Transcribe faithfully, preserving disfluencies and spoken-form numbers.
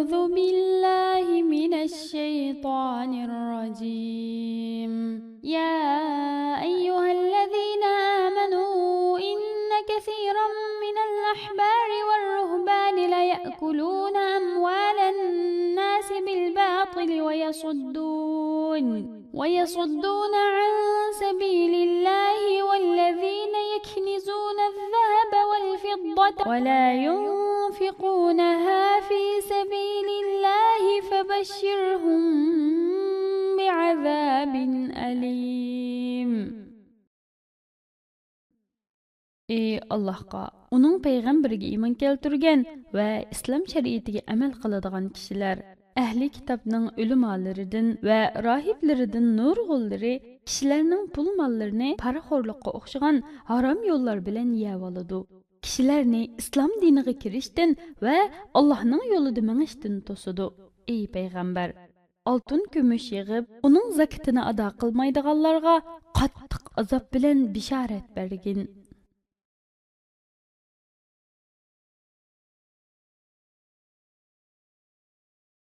أعوذ بالله من الشيطان الرجيم. يا أيها الذين آمنوا إن كثيرا من الأحبار والرهبان ليأكلون أموال الناس بالباطل ويصدون ويصدون عن سبيل الله والذين يكنزون الذهب والفضة ولا ينفقونها في سبيل الله فبشرهم بعذاب أليم. ئى ئاللاھقا، ئۇنىڭ پەيغەمبىرىگە ئىمان كەلتۈرگەن ۋە ئىسلام شەرىئىتىگە ئەمەل قىلىدىغان كىشىلەر، ئەھلى كىتابنىڭ ئۆلىمالىرىدىن ۋە راھىبلىرىدىن نۇرغۇنلىرى كىشىلەرنىڭ پۇل ماللىرىنى پارىخورلۇققا ئوخشىغان ھارام يوللار بىلەن يەۋالىدۇ. كىشىلەرنى ئىسلام دىنىغا كىرىشتىن ۋە ئاللاھنىڭ يولىدا مېڭىشتىن توسىدۇ. ئى پەيغەمبەر، ئالتۇن كۈمۈش يىغىپ، ئۇنىڭ زاكىتىنى ئادا قىلمايدىغانلارغا قاتتىق ئازاب بىلەن بېشارەت بەرگىن.